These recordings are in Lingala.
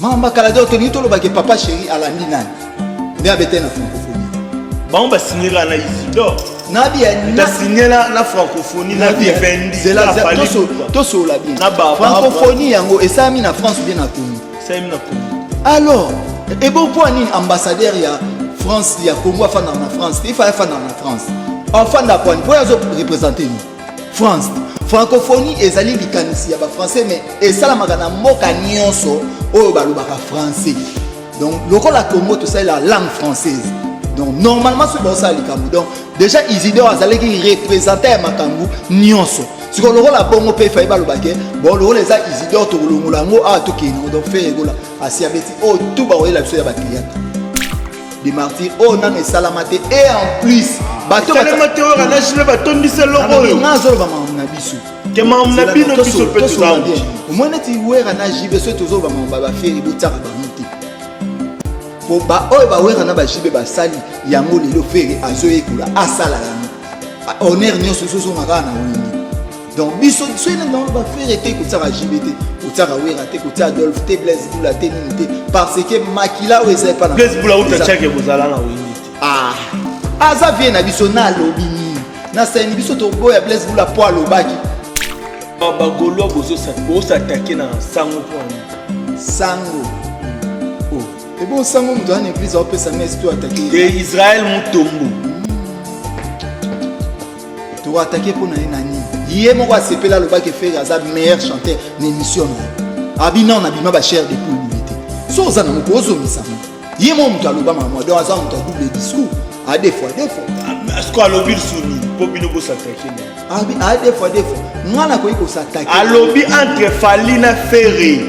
Makambo ya kala, donc tolingi toloba ke Papa Chéri alandi nani nde abete na Francophonie? Bango basinye kaka na Isidore. Nabi basinye na Francophonie na Vivendi. Tosolola bien, Francophonie yango esalami na France ou bien na Congo? Esalami na Congo. Alors ebo mpo nini ambassadeur ya France ya Congo afandaka na France te? Ifa afandaka na France, afandaka kwani mpo azo représente ni France. Francophonie ezali likanisi ya Bafrançais, mais esalamaka na mboka nyonso oyo balobaka français. Donc lokola Congo tosalela langue française, donc normalement soki baosala likambo, donc déjà Isidore azalaki représentant ya makambo nyonso. Sikoyo lokola bongo mpe efai balobake, bon, lokola eza Isidore, tokolongola yango awa, tokende yango. Donc Ferre Gola asi abeti oyo tu bakoyela biso ya bathéâtre de Martyr oyo nano esalama te. Et en plus bato esalema te oyo na jile batondisa eloko oyo. Nga azoloba makambo na biso. Ke makambo na bino, biso mpe toza. Omoi neti Wera na JB, soki tozoloba makambo baFerre, botiaka bango te, po baoyo baWera na baJB basali yango, lelo Ferre azoyekola asala yango. Honneur nyonso ezozonga kaka na Wenge. Donc biso soki nani nango baFerre te, kotiaka JB te, kotiaka Wera te, kotia Adolphe te, Blaise Bula te, nini te, parce que makila oyo eza epa na Blaise Bula uta tiake bozala na Wenge te. Ah, aza vie na biso. Nalobi nini? Nasani biso toboya Blaise Bula mpo alobaki. Bagaulois bozosatake na sango mpo nini? Sango, oh, ebo sango moto aza na église aopesa messe to atake? Te, Israel Mutombo. Toatake mpo na ye na nini? Ye moko asepeli, alobaki Ferre aza meilleur chanteur na émission na ye. Abi non, nabima bachair de poule boye te. So oza nango kozongisa ngo, ye moko moto aloba mama. Donc aza moto ya double discours, a deux fois deux fois. Est-ce que alobi lisusu nini mpo bino bosatake na? Abi a deux fois deux fois, nga nakoki kosatake. Alobi entre Fally na Ferre,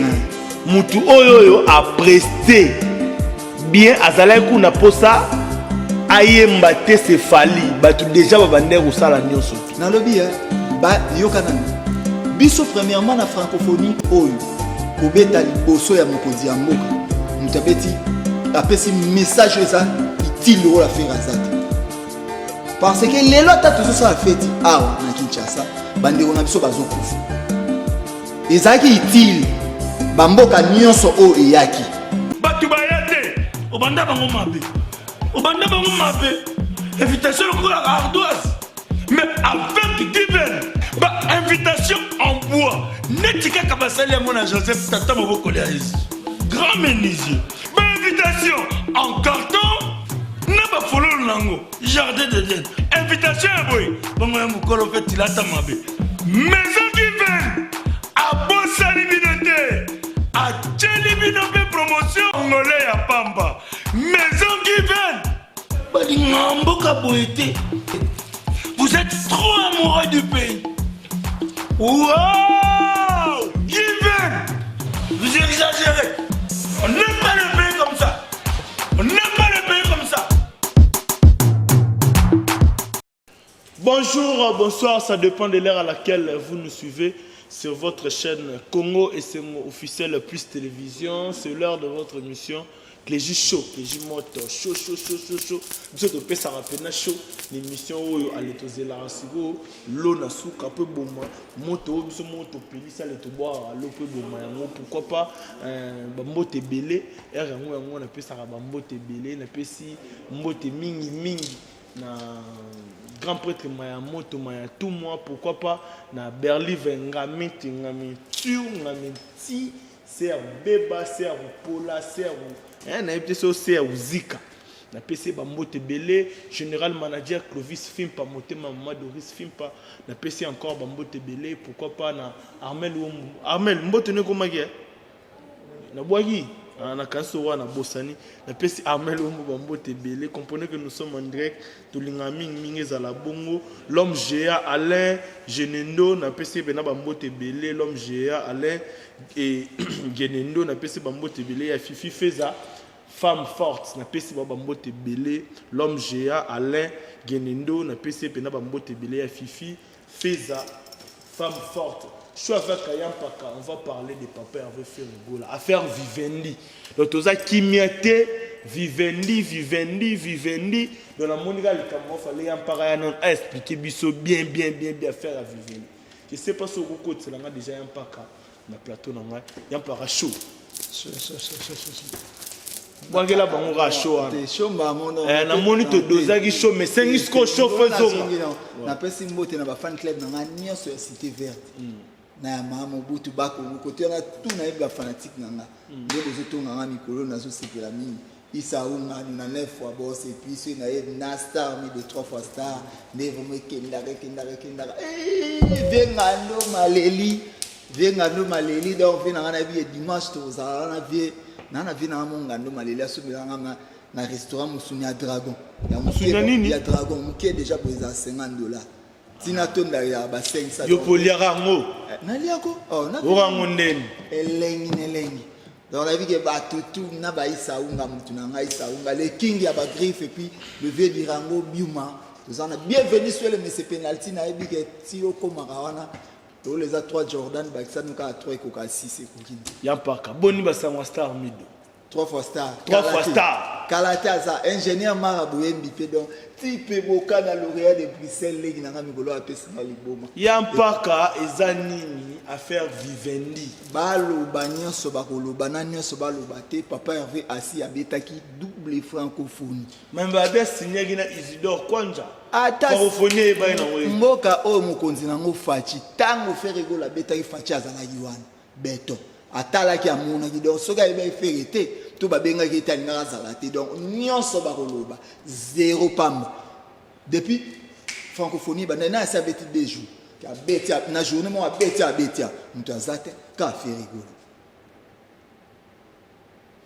mutu oyo apreste bien azalaki kuna mposa ayemba te, se Fally. Bato déjà babandaki kosala nyonso. Nalobi bayoka nani biso. Premièrement, na Francophonie oyo kobeta liboso ya mokonzi ya mboka, moto abeti apesi message oyo eza utile lokola Ferre aza te, parce que lelo ata tozosala feti awa na Kinshasa, bandeko na biso bazokufa. Ezalaki utile bamboka nyonso oyo eyaki. Bato baya te, obanda bango mabe, obanda bango mabe. Invitation lokola ardoise, mais avec Given, bainvitation en bois neti kaka basali yango na Joseph, tata mobokoli ya Yesu, grand menuisier. Bainvitation en carton na bafololo nango, jardin d'Eden. Invitation ya boye bongo ya mokolo mpe tilata mabe. Maison Given abosani bino te, atieli bino mpe promotion ngole ya pamba. Maison Given balinga mboka boye te. Vous êtes trop amoureux du pays. Wow! Given, vous exagérez. On n'aime pas le pays comme ça, on n'aime pas le pays comme ça. Bonjour, bonsoir, ça dépend de l'heure à laquelle vous nous suivez sur votre chaîne Congo et c'est officiel plus télévision. C'est l'heure de votre émission Clégie Show, Clégie Moto, chaud, chaud, chaud, chaud, chaud. Biso topesaka mpena chaud l'émission oyo ale tozelaka sikoyo lo na suka mpo eboma moto oyo biso moko topelisi, ale tobwakaka lo mpo eboma yango. Pourquoi pas bambote ebele ere yango napesaka bambote ebele. Napesi mbote mingi mingi na grand prêtre Maya Moto Maya tout moi. Pourquoi pas na Berlive Ngamiti Ngamitu Ngamiti ser Beba ser Pola ser, nayebi te so ser Uzika. Napesi ye bambote ebele. Général manager Clovis Fimpa Motema, mama Doris Fimpa, napesi encore bambote ebele. Pourquoi pas na Armel Wombu. Armel, mbote no ekomaki, eh? Nabwaki, ah, nakanisi wana nabosani. Napesi Armel Wombu bambote ebele. Comprenez que nous sommes en direct, tolingaka mingimingi ezala bongo. L'homme Géa Alain Genendo, napesi ye mpena bambote ebele. L'homme Géa Alain e Genendo, napesi bambote ebele. Ya Fifi Feza, femme forte, napesi bao bambote ebele. L'homme Géa Alain Genendo, napesi ye mpena bambote ebele. Ya Fifi Feza, femme forte. Je suis avec Yampaka, on va parler de Papa Hervé Ferre Gola. Affaire Vivendi. Donc, toza kimia te, Vivendi, Vivendi, Vivendi. Donc, la monika likambo fallait Yampaka ya non a expliquer biso bien, bien, bien, bien affaire à Vivendi. Je sais pas si okokotela nga déjà Yampaka na plateau na ngai. Yampaka chaud. Bwakela bango kaka show wana. Eh, namoni todozaki show, mais sengi sikoyo show fo ezonga. Napesi mbote na bafan club na ngai nyonso ya Cité Verte na ya Mama Mobutu, Bakongo kote wana, tu nayebi bafanatique na nga nde bozotonga nga mikolo, nazosepela mingi. Isa Unganu na 9 fois boss, et puis soki nayebi na star mi de 3 fois star nde vraiment ekendaka, ekendaka, ekendaka. Vie Ngando Maleli, vie Ngando Maleli, donc vie na nga nayebi ye dimanche tozala wana. Vie na vie na nga mo Ngando Maleli asombela nga na restaurant mosuni ya dragon ya moke. Ya nini? Ya dragon moke déjà boye, eza 50 $, ntina tonda ya ba 500. Yo mpo oliaka yango? Naliako. Oh, oka yango ndeni? Elengi na elengi. Donc nayebi ke bato tu na baisa Unga, mutu na ngai Isa Unga, le king ya bagriffe, et puis le vieux Dirango Biuma, toza na bienvenu sur le monsieur penalty. Nayebi ke ti okomaka wana tolo eza 3 Jordan, bakisami kaka 3, ekoka 6, ekoki. Ya mpaka boni basango star mido? Trois fois star. Trois fois star. Kala te aza ingénieur Mara Boyembi mpe, donc ti mpe bokana lauréat de Bruxelles, leki nanga mikolo apesinga liboma. Ya mpaka, eza nini affaire Vivendi? Baloba nyonso bakoloba na nyonso baloba te, papa Hervé asi abetaki double Francophonie. Membe abe asignaki na Isidore Kwanja. Ata Francophonie eyebaki nango ye. Mboka oyo mokonzi nango Faci, ntango Ferre Gola abetaki, Faci azalaki wana beton, atalaki, amonaki. Donc soki ayebaki Ferre te to babengaki ete alingaka azala te. Donc nyonso bakoloba zéro, pamba. Depuis Francophonie banda na asi abeti 2 jours, abeti na journée moko, abeti, abeti, moto aza te ka Ferre Gola,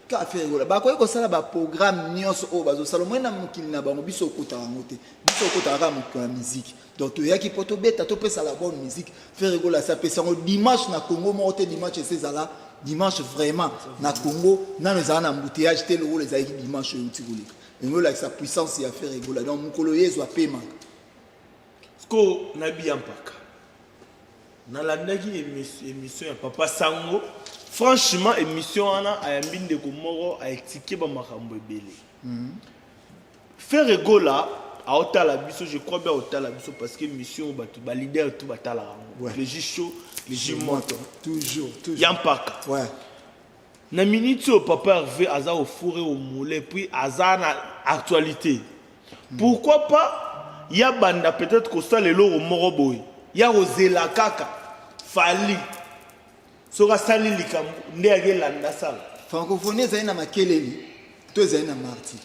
ka Ferre Gola. Bakoki kosala baprogramme nyonso oyo bazosala omoi na mokili na bango, biso okotaka yango te. Biso okotaka kaka mokolo ya musique. Donc toyaki mpo tobeta, topesa la bonne musique. Ferre Gola asi apesa yango dimanche na Congo moko te. Dimanche esi ezala dimanche vraiment na Congo nano ezala na embouteillage te lokola ezalaki dimanche oyo euti koleka. Yango olakisa puissance ya Ferre Gola. Donc mokolo ye ezwa pemaka. Ko nabi ya mpaka, nalandaki émission ya papa Sango. Franchement, émission wana ayambi ndeko moko, aexpliquer bamakambo ebele. Ferre Gola aotala biso, je crois bien aotala biso, parce que émission bato baleader tout batalaka yango. Le jus chaud, le jus moto. Toujours, toujours. Ya mpaka, na minute oyo papa Hervé aza au four et au moulin, puis aza na actualité. Pourquoi pas ya banda peut-être kosala eloko moko boye ya kozela kaka Fally, soki asali likambo nde akelanda asala? Francophonie ezali na makeleli to ezali na marti.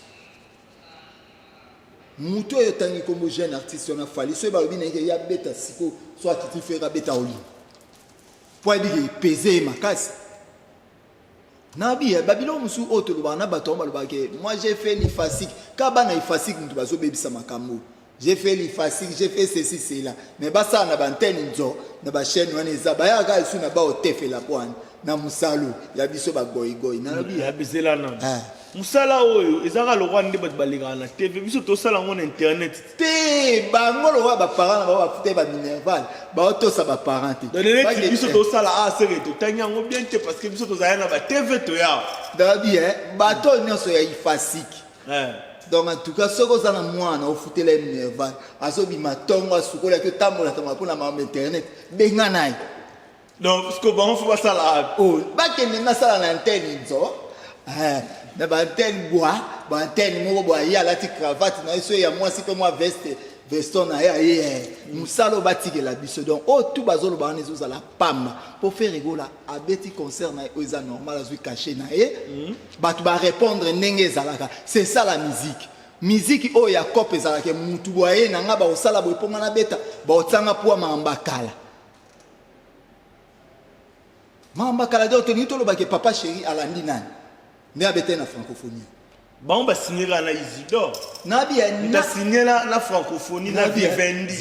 Motu oyo otangi nkombo jeune artiste wana Fally, soki balobi na ye ke ya beta siko, so akiti Ferre abeta oli mpo ayebi ke epese ye makasi. Nabi babiloko mosusu oyo tolobaka na bato yango, balobaka ke moi j'ai fait l'IFASIC. Ka bana IFASIC moto bazobebisa makambo. J'ai fait l'IFASIC, j'ai fait ceci, cela, mais basala na baantenne nzo na bachaîne wana eza bayaka kaka lisusu na baotefela po wana na mosalo ya biso bagoigoi, nalobi. Yabizela nano. Ah. Mosala oyo ezaka lokwa nde bato balekaka na TV, biso tosala yango na internet. Te, bango lokwa baparent na bango bafuta baminerval, baotosa baparent te. Donc neti biso tosala a seke totangi yango bien te, parce que biso tozali na batv toya. Nabi bato oyo nyonso ya IFASIC. Donc en tout cas, soki oza na mwana ofutela ye minerval, azobima ntongo, asukolaki, otambola tambola mpona makambo internet, benga na ye. Donc parce que bango fo basala. Oh, bakende nasala na antenne nzo. Eh, na baantenne bwa baantenne moko bwa, ye alati cravate na ye, so ya mwasi mpe mwa veste, veston na ye, aye mosala oyo batikela biso. Donc oyo tu bazoloba wana ezozala pamba, mpo Ferre Gola abeti concert na ye oyo eza normal, azwi cachet na ye, bato barépondre ndenge ezalaka. C'est ça la musique. Musique oyo ya cope ezalaka mutu boye na nga bakosala boye mpo nga nabeta, baotianga mpo makambo akala, makambo akala. Donc tolingi tolobake papa chéri alandi nani nde abetaki na Francophonie? Bango basinye kaka na Isidore. Nabi. Basinye na Francophonie na Vivendi.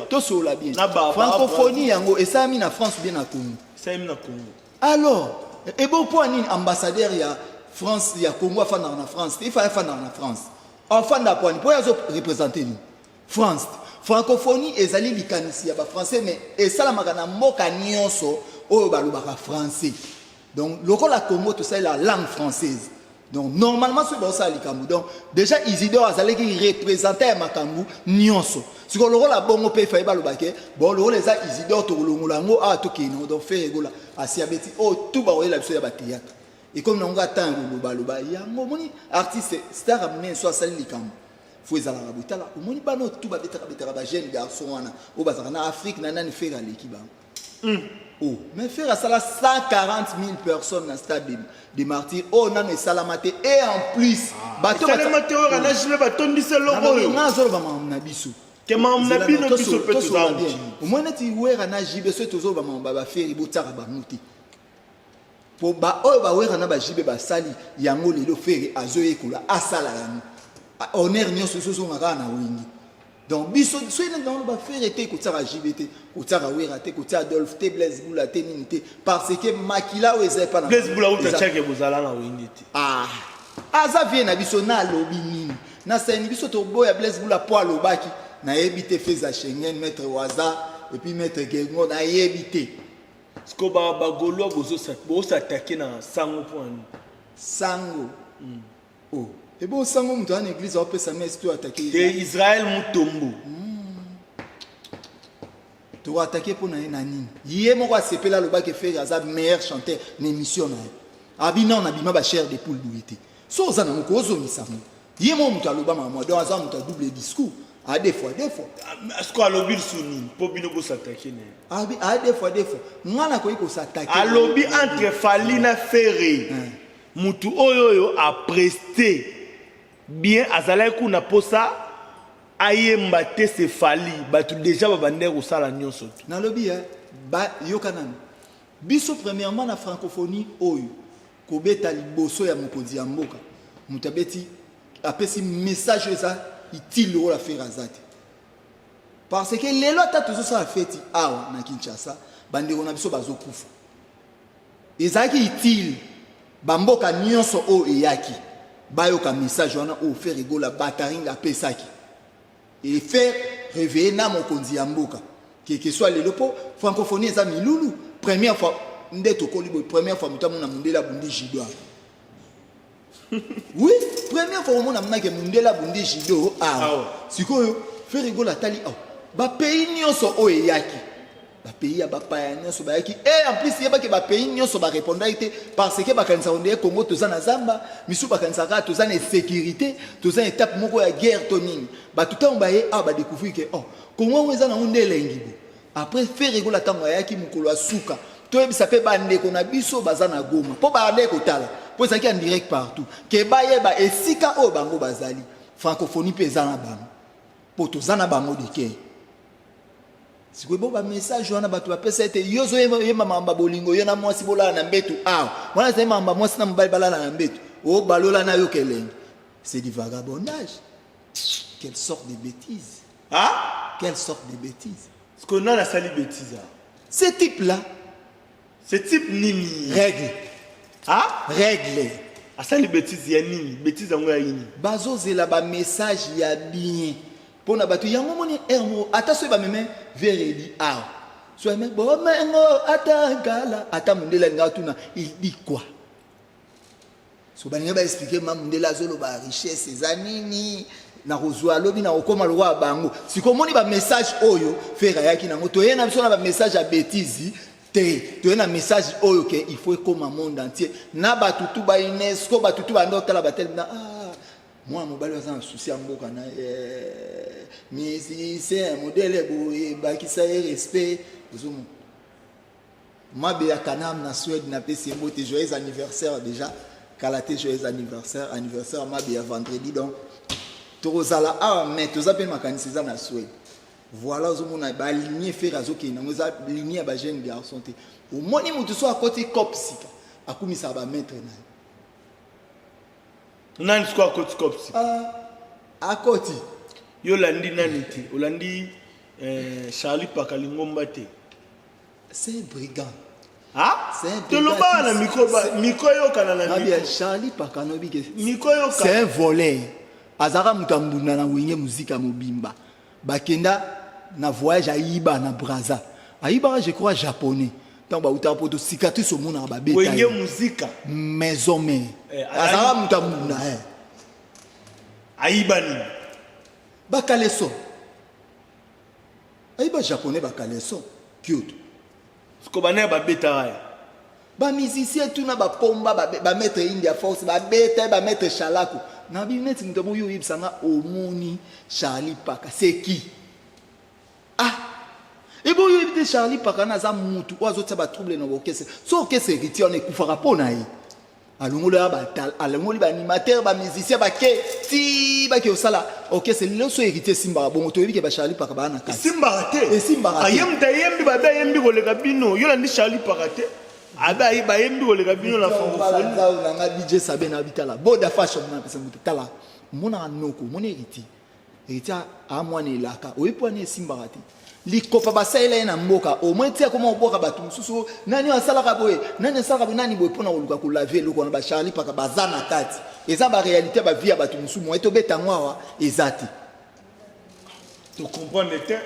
Tosolola bien. Francophonie yango esalami na France bien na Congo? Esalami na Congo. Alors ebo mpo nini ambassadeur ya France ya Congo afandaka na France te? Ifa afandaka na France, afandaka po ani? Mpo oyo azoreprésente nini? France. Francophonie ezali likanisi ya bafrançais, mais esalamaka na mboka nyonso oyo balobaka français. Donc lokola Congo tosalela langue française. Donc normalement soki baosala likambo, donc déjà Isidore azalaki représentant ya makambo nyonso. Sikoyo lokola bongo mpe efaye baloba ke bon, lokola eza Isidore, tokolongola yango awa, tokende yango. Donc Ferre Gola asi abeti oyo tu bakoyela biso ya bathéâtre, ekomi nango ata ya kolobaloba yango. Omoni artiste star ya monene so asali likambo, fo ezalaka boye. Tala, omoni bana oyo tu babetaka betaka, bajeune garçon wana oyo bazalaka na Afrique na nani, Ferre aleki bango. Oh, mais Ferre asala 140 000 personnes na stade de Martyr oyo nano esalama te. Et en plus bato esalema te oyo na JB batondisa eloko oyo. Nga azoloba makambo na biso. Ke makambo na bino, biso mpe toza. Bien, omoni neti Wera na JB, soki tozoloba makambo ya baFerre, botiaka bango te, po baoyo baWera na baJB basali yango, lelo Ferre azoyekola asala yango. Honneur nyonso ezozonga kaka na Wenge. Donc biso soki neti naoloba Ferre te, kotiaka JB te, kotiaka Wera te, kotia Adolphe te, Blaise Bula te, nini te, parce que makila oyo eza epa na Blaise Bula uta tiake bozala na Wenge te. Ah, aza vie na biso. Na alobi nini nasani biso, toboya Blaise Bula mpo alobaki nayebi te Feza Schengen, maître Waza et puis maître Gengo, nayebi te. Siko bagaulois bozosatake na sango mpo ani? Sango oh, ebo sango moto aza na église aopesa messe to atake? Te, Israel Mutombo. Tokoatake mpo na ye na nini? Ye moko asepeli, alobaki Ferre aza meilleur chanteur na émission na ye. Abi nano nabima bachair de poule boye te. So oza nango kozongisa ngo, ye moko moto aloba makambo. Donc aza moto ya double discours, a deux fois deux fois. Siko alobi lisusu nini mpo bino bosatake na ye? Abi a deux fois deux fois, nga nakoki kosatake. Alobi entre Fally na Ferre, mutu oyo apreste bien azalaki kuna mposa ayemba te, se Fally. Bato déjà babandaki kosala nyonso te. Nalobi yoka nanu biso. Premièrement, na francophonie oyo kobeta liboso ya mokonzi ya mboka, moto abeti apesi message oyo eza utile lokola Ferre aza te, parce que lelo ata tozosala feti awa na Kinshasa, bandeko na biso bazokufa. Ezalaki utile bamboka nyonso oyo eyaki bayoka message wana oyo Ferre Gola bataringa apesaki et faire réveiller na mokonzi ya mboka keke soit lelo, mpo francophonie eza milulu. Première fois nde tokoli boye, première fois moto amona mondele abundi judo awa. Oui, première fois omona monake mondele abundi judo awa. Awa. Sikoyo Ferre Gola atali awa bapays nyonso oyo eyaki, bapays ya bapaya nyonso bayaki. E en plus yebaki bapays nyonso barépondaki te, parce que bakanisaka ndeye Congo toza na zamba, misusu bakanisaka kaka toza na insécurité, toza na étape moko ya guerre to nini. Bato ntango baye awa badécouvrir ke oh, Congo yango eza nango nde elengi bo. Après Ferre Gola ntango ayaki mokolo ya suka, toyebisa mpe bandeko na biso baza na Goma, mpo bande kotala, mpo ezalaki en direct partout, ke bayeba esika oyo bango bazali, francophonie mpe eza na bango, mpo toza na bango de cœur. Sikoyo bo bamessage wana bato bapesa ete yo ozoyemba makambo ya bolingo, yo na mwasi bolala na mbetu awa, wana ezali makambo ya mwasi na mobali balala na mbetu o balola na yoka elengi. C'est du vagabondage. Quelle sorte de bêtise! Ah. Quelle sorte de bêtise! Siko nani asali bêtise awa? Ce type là. Ce type nini? Règle. Ah. Règle. Asali bêtise ya nini? Bêtise yango ya nini? Bazozela bamessage ya bien mpona bato yango. Moni aire moko, ata soki bameme vereli awa, so ame bomengo ata nkala, ata mondele alinga atuna: "Il dit quoi?" So balingi baexpliquer ma mondele azoloba richesse eza nini, nakozwa alobi na kokóma lokola bango. Sikoyo omoni bamessage oyo Ferre ayaki nango, toye na biso na bamessage ya bêtise te, toye na message oyo ke il faut ekóma monde entier na bato tu ba UNESCO, bato tu banda otala batelemi na ah, mwana mobali aza na souci ya mboka na ye, musicien modèle boye, bakisa ye respect. Ozomona mabe ya Kanam na Suède, napesi ye mbote, joyeux anniversaire déjà kala te, joyeux anniversaire, anniversaire mabe ya vendredi. Donc tokozala awa, mais toza mpe makanisi eza na Suède. Voilà, ozomona baligne Ferre azokende yango, eza ligne ya bajeune garçon te. Omoni motu so akoti cope sika, akumisaka bamaître na ye. Nani siko akoti cope sika? Ah, akoti. Yo olandi nani te? Olandi Charlie Paka Lingomba te? C'est un brigand. Ah. C'est un Tolobaka na micro, micro eyokana na Nabia micro. Charlie Pakanobi ke Micro eyokana. C'est un voleur. Azalaka moto ya mbunda na Wenge Muzika mobimba. Bakenda na voyage, ayiba na Braza, ayibaka je crois japonais. Ntango bautaka poto, cicatrice omonaka babeta Wenge ye. Muzika. Maison mère. Eh, azalaka moto ya mbunda eh. Ayiba nini? Bakaleso ayiba, japonais bakaleso Kyoto. Siko bana babetaka ye. Bamusicien tuna bapomba, bamaître India Force babeta ye, bamaître Shalako na bi neti moto moyo oyebisanga omoni Charlie Paka, c'est qui? Ah, ebo oyo oyebi te Charlie Paka na aza mutu oyo azotia batrouble na baorchestre. So orchestre Héritier wana ekufaka mpo na ye, alongoli ya alongoli baanimateur, bamusicien bake ti bake kosala orchestre. Lelo so Héritier esimbaka bongo, toyebi ke bacharlie Paka baa na kati. Esimbaka te. Esimbaka te. Aye moto ayembi babe, ayembi koleka bino. Yo landi Charlie Paka te, abe bayembi koleka bino na francophonie. Nzau na nga DJ Sabe na bitala boda fashion na pesa moto tala omonaka noko omoni Héritier. Héritier amwana elaka oyebi mpo wana esimbaka te. Likopa basalela ye na mboka au moins ti akoma kobwaka bato mosusu, nani oyo asalaka boye, nani asalaka boye, nani boye, mpona koluka kolaver eloko wana. Bacharlie Paka baza na kati, eza baréalité ya bavie ya bato mosusu, moye tobeta yango awa eza te. Tocomprendre te.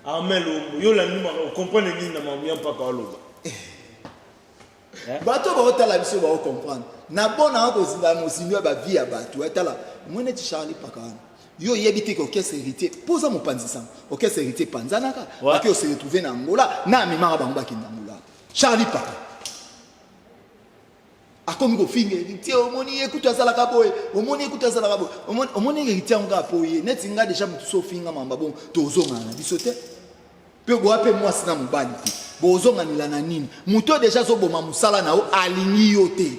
Armel Ombo, yo landi maka, ocomprendre nini na makambo ya Mpaka aloba? Bato baotala biso baocomprendre na bona kozinda mozindo ya bavie ya bato. Atala mwe neti Charlie Paka wana, yo oyebi te ke orchestre Héritier, mpo oza mopanzi sango, orchestre Héritier epanzanaka. Bake ose retrouve na Angola na amemaka bango bakende Angola. Charlie Paka akomi kofinga Héritier, omoni ye kutu azalaka boye, omoni ye kutu azalaka boye, omoni Héritier yango kaka po ye neti nga déjà motu so ofinga mamba bongo, tozongana na biso te mpe boya mpe mwasi na mobali te, bozonganela na nini? Moto oyo déjà azoboma mosala na yo, alingi yo te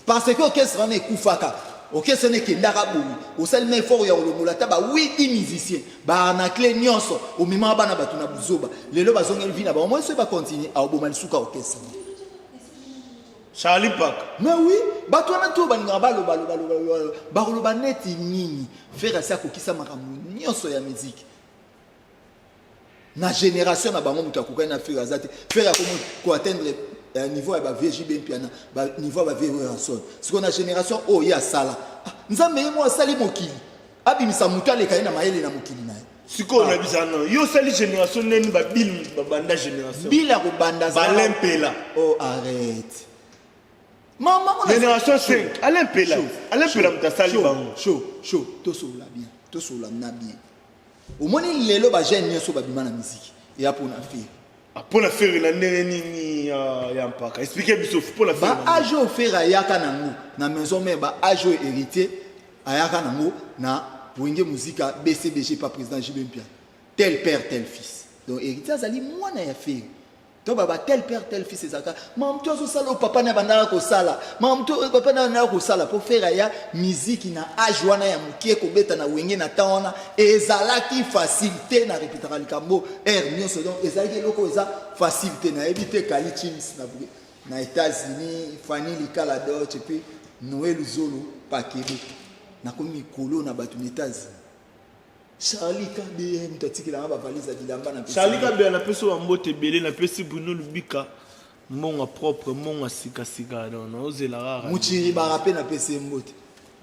parce que orchestre wana ekufaka, orchestre wana ekendaka boye. Osali na effort ya kolongola ata ba 8 musicien baarnacle nyonso, omemaka bana bato na buzoba, lelo bazongeli vi na bango. Moi soki bacontinue, aoboma lisuka orchestre. Charlie Paka. Mais oui, bato wana to balingaka balobaloba, bakoloba neti nini? Ferre asi akokisa makambo nyonso ya miziki na génération na bango. Moto akokani na Ferre aza te. Ferre akomi koatteindre niveau ya bavieux JB Mpiana, niveau ya bavieux Werrason. Sikoyo na génération oyo ye asala, ah, Nzambe ye mo asali mokili, abimisa moto aleka ye na mayele na mokili na ye. Sikoyo na bisa no, yo osali génération neni? Babile babanda génération. Bila kobanda. Balempela. Oh, arrête mama. Génération 5, Alain Mpela. Alain Mpela moto asali bango. Chaud chaud, tosolola bien, tosolola na bien. Omoni lelo bajeune nyonso babima na miziki eya mpona Ferre. Mpona Ferre na ndenge nini ya Mpaka? Explique biso mpona Ferre. Baage oyo Ferre ayaka nango na Maison Mère, baage oyo Héritier ayaka nango na Wenge Muzika BCBG pa président JB Mpiana, tel père tel fils. Donc Héritier azali mwana ya Ferre. To baba tel père tel fils ezalaka mama moto azosala oyo papa na bandaka kosala, mama moto oyo papa na bandaka kosala, mpo Ferre aya miziki na age wana ya mokie. Kobeta na Wenge na temps wana ezalaki facile te. Na répétaka likambo aire nyonso, donc ezalaki eloko oyo eza facile te. Nayebi te Kali Chims na États-Unis, Fani Likala Dodge et puis Noël Zolo Pakebe, nakomi mikolo na bato na États-Unis. Charlie Kabe moto atikelanga bavalise ya bilamba na Charlie Kabe, napesi yo bambote ebele. Napesi Bruno Lubika mbongo propre, mbongo ya sikasika, donc naozela kaka. Muchiri Bara mpe napesi ye mbote.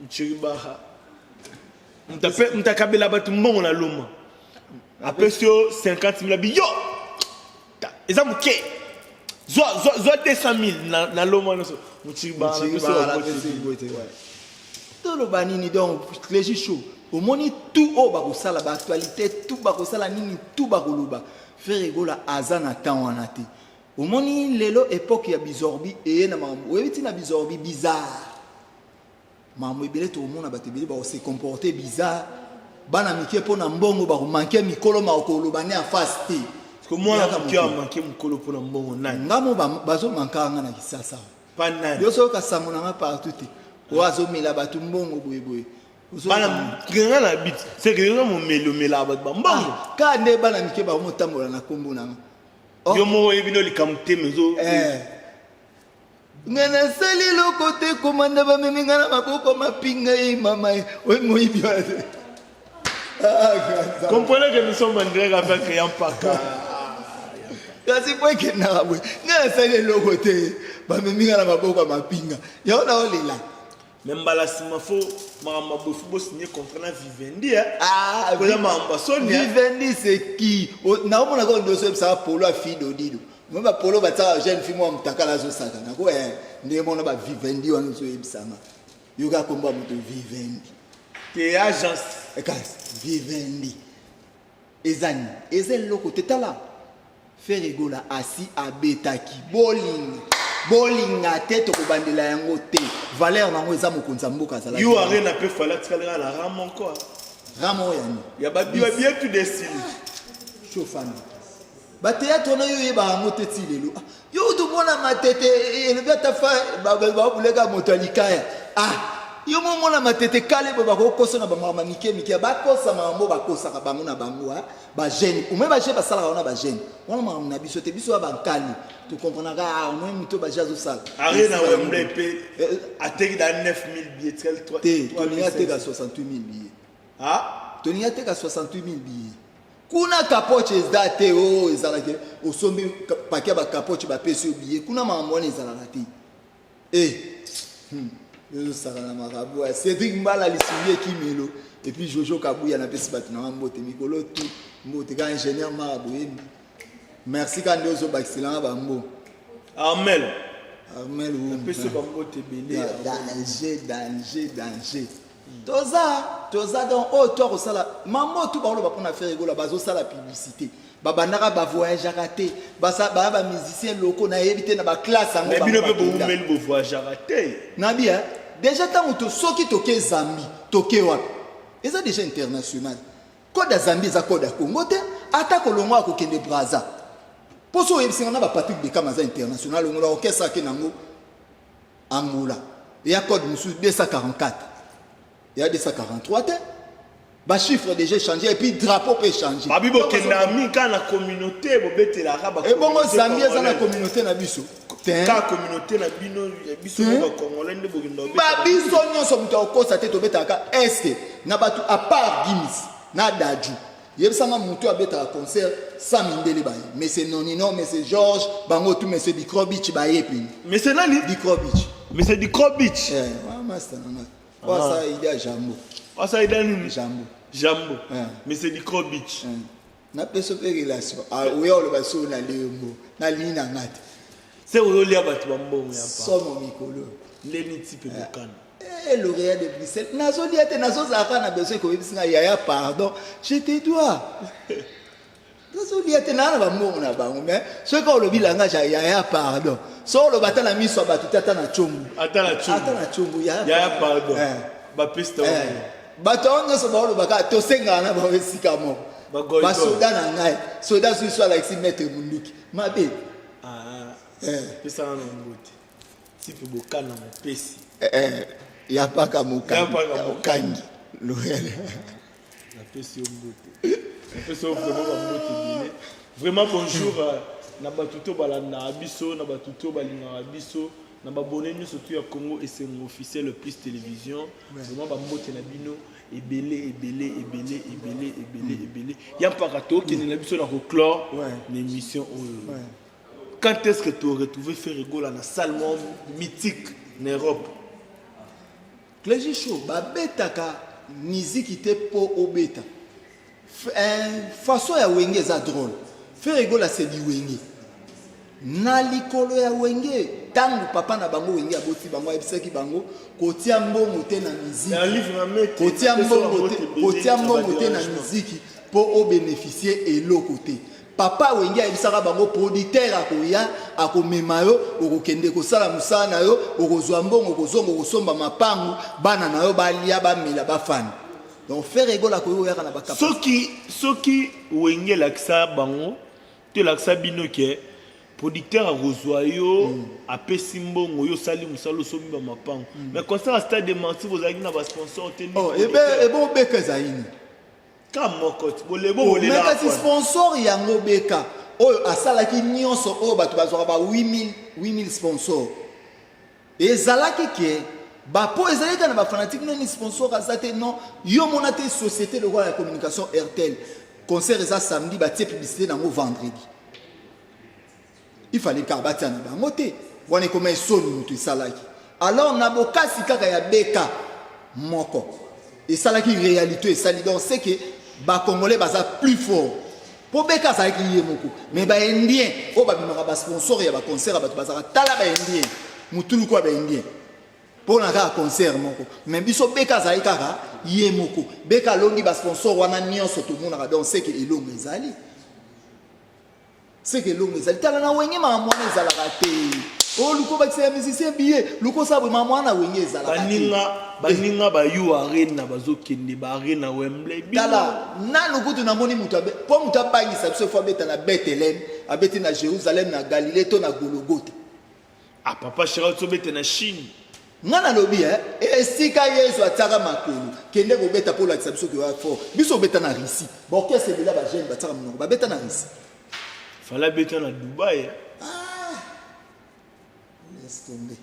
Muchiri Bara, moto akabela bato mbongo na loma, apesi yo 50 000, abi yo eza moke, zwa 200 000 na loma nyonso. Muchiri Bara, napesi yo bambote ebele. Toloba nini? Donc Clégi Show, omoni tout oyo bakosala, baactualité tout bakosala, nini tout bakoloba, Ferre Gola aza na temps wana te. Omoni lelo époque ya bizorbi eye na makambo oyebi ntina bizorbi bizarre, makambo ebele tokomona bato ebele bakose comporter bizarre, bana mike mpo na mbongo bakomanke mikolo, makoloba ne en face te. Mwana moke amanke mokolo mpo na mbongo, nani? Nga mo bazomanka nga na Kisasa. Pa nani? Yo soki sango na nga partout te, oyo azomela bato mbongo boyeboye. Bana nga na bit, c'est que yo momeli, omelaka bato bambongo. Ka nde bana mike bakomotambola na nkombo na nga. Yo moko oyebi no likambo te mezo. Nga nasali eloko te, komanda bamemi nga na maboko mapinga ye mama ye oyo moyibi wana te. Comprenez que nous sommes en direct avec Yampaka. Kasi po ekendaka boye, nga nasali eloko te, bamemi nga na maboko ya mapinga, yango naolela. Mais mbala nsima fo makambo ya boye, fo bosigner contrat na Vivendi. Ah, koza makambo ya soni. Vivendi, c'est qui? Naomona kaka nyonso oyebisaka polo ya Fido Dido. Moi ba polo batiaka jeune fille mwa mutakala azosakana ko eh, ndenge mona ba vivendi wana ozoyebisanga yoka kombo ya moto vivendi te agence kasi vivendi eza nini eza eloko te tala Ferre Gola asi abetaki bolinga bolinga te tokobandela yango te valeur nango eza mokonzi ya mboka azalaki yo arena mpe fala atikali kaka na ram moko ram oyo ya nini ya babie tout desili chofana bateatre wana yo oyeba yango te ti lelo ah, yo kutu mwana matete elobi ata fa babuleka moto ya likaya ah yo mo mwana matete kale boye bakokosa na bamakambo mike mike bakosa makambo bakosaka bango na bango ah. bajeune omoi bajeune basalaka wana bajeune wana makambo na biso te biso ya bankali tokomprenaka ah, omoi moto baje azosala arena wembley mpe eh, ateki da 9000 billets te tolingi ateka 68000 billets ah? Tolingi ateka 68000 billets kuna kapoche eza te o oh, ezalaki osombi pake ya bakapoche bapesi yo billet kuna makambo wana ezalaka te e eh. Ezosaka na makambo ya Cédric Mbala lisungi ekimelo et puis Jojo Kabuya napesi bato na nga mbote mikolo tout mbote ka ingénieur Mara Boyembi merci ka nde ozobakisela nga bambo Armel Armel napesi bambote ebele danger danger danger toza toza donc oyo to akosala mambo tu bakoloba mpona Ferre Gola bazosala publicité babandaka bavoyageaka te baya bamusicien locaux nayebi te na baklasse yango bino mpe bowumeli bovoyageaka te nabi déjà ntango to soki toke Zambie toke wapi eza déjà international code ya Zambie eza code ya Congo te ata kolongwa akokende Brazza mpo so oyebisi nga na bapatrick Bekam aza international longola orchestre ake nango Angola eya code mosusu 244 eya 243 te ba chiffre déjà échangé et puis drapeau peut échanger babi bokenda mingi kaka na communauté bobetelaka ba ebongo Zambie eza na communauté na biso te kaka communauté na bino ya biso nde bacongolais nde bokenda ba biso nyonso moto akokosa te tobetaka est na bato à part Gims na Dadju yebisanga moto abetaka concert sans mindele baye monsieur Nonino monsieur Georges bango tout monsieur Dikrobic baye pini monsieur nani Dikrobic monsieur Dikrobic eh wa master nanga wa sa idea jambo wa sa idea nini jambo jambo eh. Monsieur Dikrobic eh. napesa mpe relation ah, oya oloba so nalie mbo nalingi na nga te se ozolia bato bambongo ya somo mikolo ndeni tipe bokana Eh, lauréat de Bruxelles nazolia te nazozala kaka na besoin koyebisi nga yaya pardon je te dois nazolia te naa na bambongo na bango mais soki olobi langage ya yaya pardon so oloba ata na miso ya bato te ata na congo ata na congo yaya pardon eh. bapesta eh. bato yango nyonso baoloba kaka tosengaka na bango esika moko basoda na ngai soda susu alakisi maître munduki mabe ah, eh. pesaka na mbote Tipe bokana mopesi. Eh, eh, ya paka mokangi. Loyal. Napesi yo mbote. Napesi yo vraiment ba mbote ebele. Vraiment bonjour euh, na bato to balandaka biso, na bato to balingaka biso, na babone nyonso tu ya Congo Esengo officiel plus télévision. Vraiment ba mbote na bino ebele ebele ebele ebele ebele ebele. Ya mpaka tokende na biso na ko clore na émission oyo. Quand est-ce que tu retrouvé Ferre Gola na salle moko mythique na Europe? Clégie Show babetaka miziki te mpo obeta eh, façon ya wenge eza drôle. Ferre Gola c'est du wenge na likolo ya wenge ntango papa na bango wenge aboti bango ayebisaki bango kotia mbongo te na miziki kotia mbongo te na miziki mpo obénéficie eloko te. Papa wenge ayebisaka bango producteur akoya akomema yo okokende kosala mosala na yo okozwa mbongo okozonga okosomba mapangu bana na yo balia bamela bafanda. Donc Ferre Gola akoki koyaka na ba soki soki wenge elakisa bango to elakisa bino ke producteur akozwa yo mm. apesi mbongo yo osali mosala osombi ba mapangu mm. mais concert ya stade de martyr bozalaki na ba sponsor te. Oh, ebe ebe obeka ezali nini? Ka moko ti bolebo oh, bolela. Mais kasi sponsor yango beka oyo asalaki nyonso oyo bato bazwaka ba 8000 8000 sponsor ezalaki ke bapo ezalaki kaka na bafanatike nani sponsor aza te non yo mona te société lokola ya communication airtel concert eza samedi batie publicité nango vendredi Il fallait kaka batia na bango te wana ekoma esoni moto esalaki alors na bokasi kaka ya beka moko esalaki réalité esali donc c'est que bacongolais baza plus fort. Mpo beka azalaki ye moko, mais ba indien oyo babimaka ba sponsor ya ba concert ya bato bazalaka, tala ba indien, motuluku ya ba indien mpo na kaka concert moko. Mais biso beka azalaki kaka ye moko. Beka alongi ba sponsor wana nyonso tomonaka. Donc seke elongo ezali, seke elongo ezali. Tala na Wenge, makambo wana ezalaka te. Oyo luko bakisa ya musicien billet, luko osala boye, makambo wana na Wenge ezalaka te. Baninga ba U Arena bazokende ba Arena Wembley. Tala nanu kutu namoni moto, mpo moto abangisa biso, fo abeta na Bethlem, abeti na Jérusalem, na Galilée to na Gologota. Ah, papa Shera, tobete na Chine. Nga nalobi esika Yesu atiaka makolo, kende kobeta mpo olakisa biso ke oya fort. Biso obeta na Russie, baorchestre ebele ya bajeune batiaka monoko, babeta na Russie. Fala abeta na Dubai, eh. Ah, laisse tomber,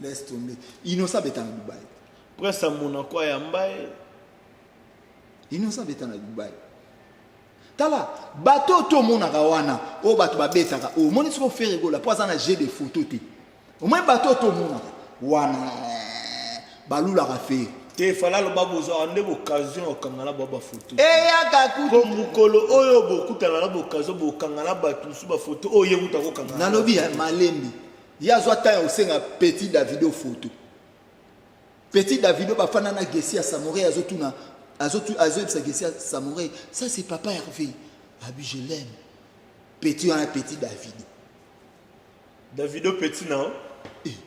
laisse tomber. Innocent abeta na Dubai. Prince ya Monaco ayamba ye. Innocent abeta na Dubai. Tala bato oyo tomonaka wana, oyo bato babetaka, omoni soki Ferre Gola mpo aza na jeu de photo te. Omoni bato oyo tomonaka wana, balulaka Ferre. Te, fala aloba bozwaka nde boccasion ya kokanga na bao bafoto. Eyaka kutu. Po mokolo oyo bokutana na boccasion, bokanga na bato mosusu bafoto oyo ye kuta kokanga. Nalobi ya malembe, ye azwa temps ya kosenga petit Davido photo. Petit Davido bafanda na Gessi ya Samouré, azotuna, azoyebisa Gessi ya Samouré: "Ça, c'est papa Hervé." Abi: "Je l'aime." Petit wana, petit Davido. Davido petit na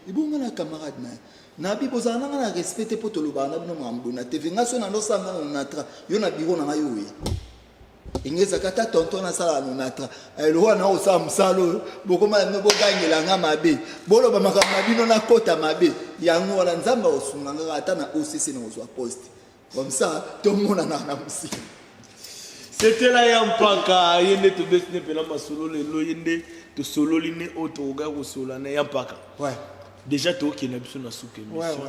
Ebonga na camarade na ye. Nabi bozala nanga na respect te, mpo tolobaka na bino makambo na TV. Nga so nandosala nga na Onatra, yo na biro na ngai oya enge ezalaka ata tonton nasalaka na Onatra eloko wana, osala mosala oyo, bokoma na bino bogangela nga mabe, boloba makambo na bino, nakota mabe. Yango wana Nzambe akosunga ngaka ata na OCC na kozwa poste comme ça, tomonanaka na mosika. C'était la ya mpaka ye nde tobeti ne mpena masolo lelo, ye nde tosololi ne oyo tokokaki kosolola na ya mpaka. Déjà tokokende biso na suka émission.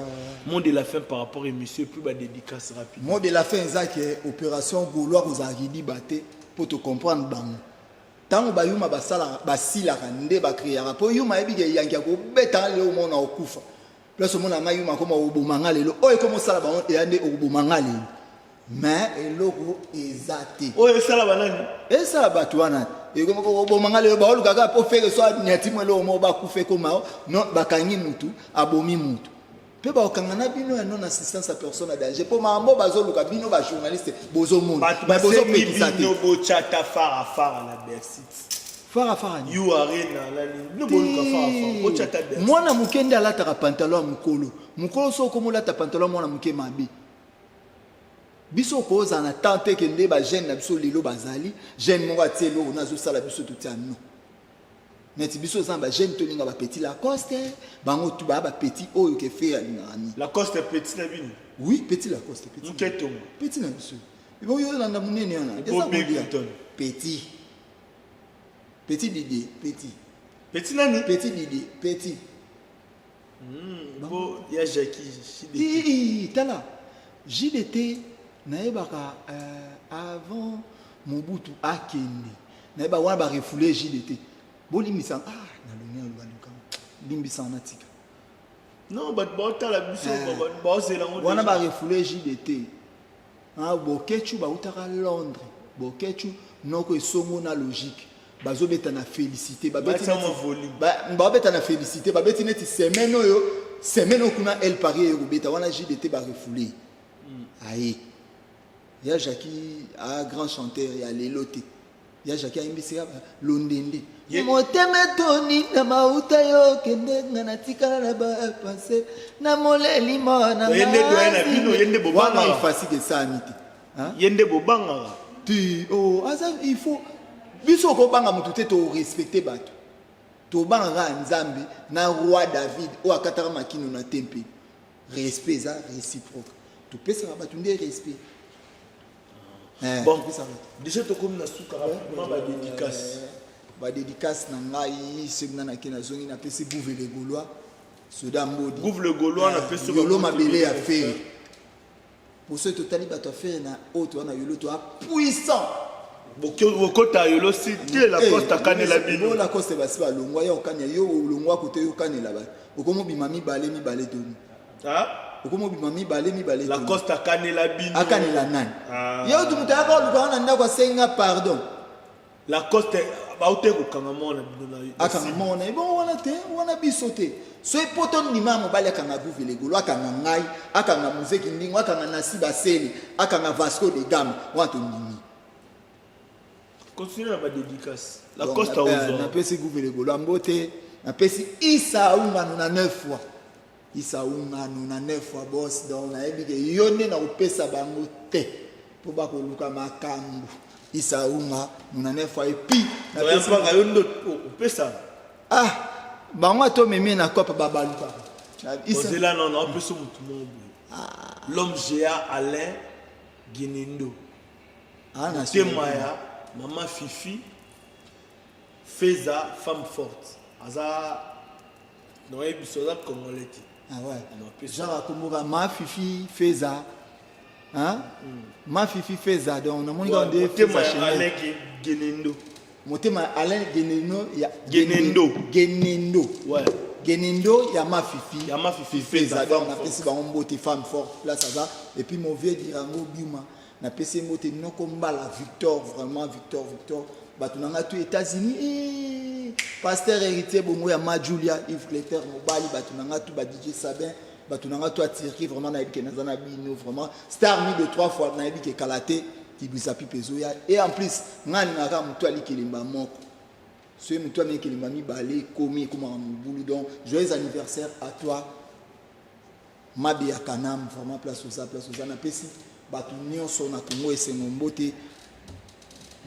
Mot de la fin par rapport à émission et puis badédicace rapide. Mot de la fin eza ke opération Gaulois kozala kidiba te, mpo tocomprendre bango. Ntango bayuma basalaka, basilaka nde bakreaka, mpo yuma ayebi ke yanki ya kobetanga lelo, omona okufa place, omona ngai yuma akoma koboma nga lelo. Oyo ekoma osala bango eya nde okoboma nga lelo, mais eloko eza te. Oyo esala banani? Esala bato wana, ekoma koboma nga lelo, baoluka kaka mpo Ferre so anyati mo eloko moko, bakufa, ekoma non, bakangi mutu, abomi mutu, mpe bakokanga na bino ya non assistance à personne à danger, mpo makambo bazoluka bino bajournaliste bozomona. Bato basengi bozopekisa te. Bino botyata fara fara na Bercy. Fara fara ni U Arena nani, bino boluka fara fara, botyata Bercy. Mwana moke nde alataka pantalon ya mokolo. Mokolo so okoma olata pantalon ya mwana moke, mabe. Biso okozala na temps te ke nde bajeune na biso lelo bazali jeune moko atie eloko na azosala, biso totia no neti biso oza na bajeune, tolinga bapetit Lacoste, bango tu baya bapetit oyo ke Ferre alingaka mingi. Lacoste petit na bino? Oui, petit Lacoste, petit. Moketongo. Petit na biso oyo olanda monene wana eza Bobby kolia. Clinton. Petit, petit Didier, petit. Petit nani? Petit Didier, petit. Bo ya Jackie Jdt. Ii, tala JDT, nayebaka avant Mobutu akende, nayeba wana barefoule JDT. Bolimbisa, ah, nalongi naloba likambo, limbisa, natika. Non, bato baotala biso baozela yango. Wana déjà. Barefoule JDT. Ah, Bokechu bautaka Londres, Bokechu noko esongo na logique, bazobeta na Félicité, babeti Batia mwa volume. Babeta na Félicité, babeti neti semaine oyo, semaine oyo kuna El Paris eye kobeta wana, JDT barefoule. Aye ya Jacki a grand chanteur ya lelo te. Ya Jacki ayimbisi londende. Motema etoni na mauta, yo kende, nga natikala na bapense na moleli mona. Ye nde doyen na bino, ye nde bobangaka. Wana ifasike esami te. Hein? Ye nde bobangaka. Ti oh, aza il faut biso okobanga motu te, torespecte bato, tobanga kaka Nzambe na roi David oyo akataka makino na tempelo. Respect eza réciproque, topesaka bato nde respect. Bon, topesaka bato. Déjà tokomi na suka, rapidement badédicace. Badédicace na ngai, soki nga nake, nazongi, napesi Gouve le Gaulois, soda Mbodi. Gouve le Gaulois, napesi yo Yolo bamoto mabele ya ebele. Ferre. Poso totali bato ya Ferre na oyo toza na Yolo, toza puissant. Bokota Yolo si te, Lacoste akanela bino. Bo Lacoste basi balongwa, ya okania yo olongwa kote, yokanela bato, okomobima mibale mibale doni. Ah? Okomi obima mibale mibale. Lacoste akanela bino. Akanela nani? Ah. Ye otu moto ayaka oluka na ndako asengi nga pardon. Lacoste baute kokanga mwana bino na akanga mwana ebongo wana te, wana biso te. Soki mpo tondima ya mobali akanga Gouve Legolo, akanga ngai, akanga Muzeki Ndingo, akanga Nasi Basele, akanga Vasco de Gama, wana tondimi. Continue na ba dédicace. Donc, Lacoste aozwa. Napesi Gouve Legolo mbote, napesi Isa Ungano na 9 fois. Isa Ungano na 9 fois boss, donc nayebi ke yo nde nakopesa bango te mpo bakoluka makambo. Isa Unga na 9 fois et puis napesi Mpaka yo nde opesa. Ah, bango ata omemi na kopa babalukaka. Isa Ozela non, non, opesa motu moko boye. L'homme GA Alain Guinendo. Ah, na Motema ya mama Fifi Feza, femme forte. Aza nayebi biso aza congolais te. Ah ouais. Non, pesa. Genre akomboka ma Fifi Feza. Hein? Ma Fifi Feza, donc namoni kaka nde Motema Feza ya Chanel. Alain Guinendo. Motema ya Alain Guinendo ya Guinendo. Guinendo. Ouais. Guinendo ya ma Fifi. Ya ma Fifi Feza, Feza, donc femme napesi forte. bango mbote, femme forte place aza. Et puis mon vieux Dirango Biuma, napesi ye mbote noko Mbala Victor, vraiment Victor, Victor. Bato na nga tout États-Unis, eh, pasteur héritier bongo ya ma Julia, Yves Cléter mobali, bato na nga tout ba DJ Sabin, bato na nga tout à Turquie, vraiment nayebi ke naza na bino vraiment star mi de 3 fois nayebi ke kala te kibisa pipe ezoya. Et en plus nga alingaka moto alikelemba moko. Soki moto amikelemba mibale ekomi ekomaka mobulu. Donc joyeux anniversaire à toi Mabe ya Kanam, vraiment place oza, place oza. Napesi bato nyonso na Congo esengo mbote.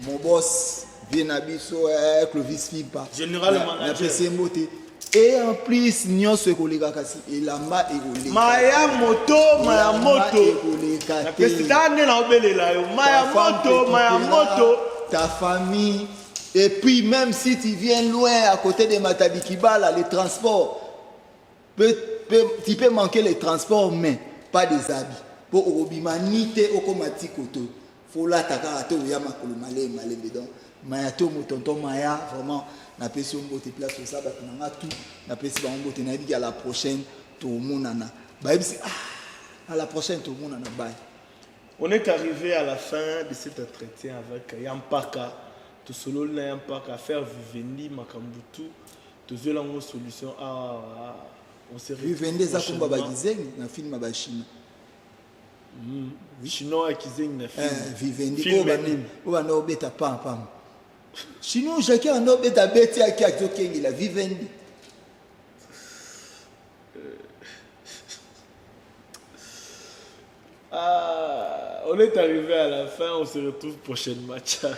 Mon boss vie na biso, Clovis Fimpa. Général manager. Napesi ye mbote. Et en plus nyonso ekoleka kasi elamba ekoleka. Maya moto, maya Elamba moto. ekoleka te. Napesi ta nde na obelela yo. Maya Ta femme moto, te maya quittera, moto. Ta famille. Et puis même si tu viens loin à côté de Matadi Kibala, les transports tu peux manquer les transports mais pas des habits. Po okobima ni te okoma ti koto. Faut lata kaka te oya makolo malembe malembe. Donc maya to mo tonton Maya vraiment napesi yo mbote place oza bato na nga tout napesi bango mbote nayebi ke à la prochaine tomonana. Bayebisi, ah, à la prochaine tomonana, bye. On est arrivé à la fin de cet entretien avec Yampaka. Tosololi na Yampaka, faire Vivendi, Makambutu. Tozwela yango solution. Ah, on se retrouve Vivendi eza komba ba prochainement. Kizengi na film ya ba Chinois. Chinois ya Kizengi na film. Vivendi, Film oyo banda nini? oyo banda obeta pam pam. Chinois Jackie banda obeta beti aki azokengela Vivendi. Ah, on est arrivé à la fin, on se retrouve prochainement. Ciao.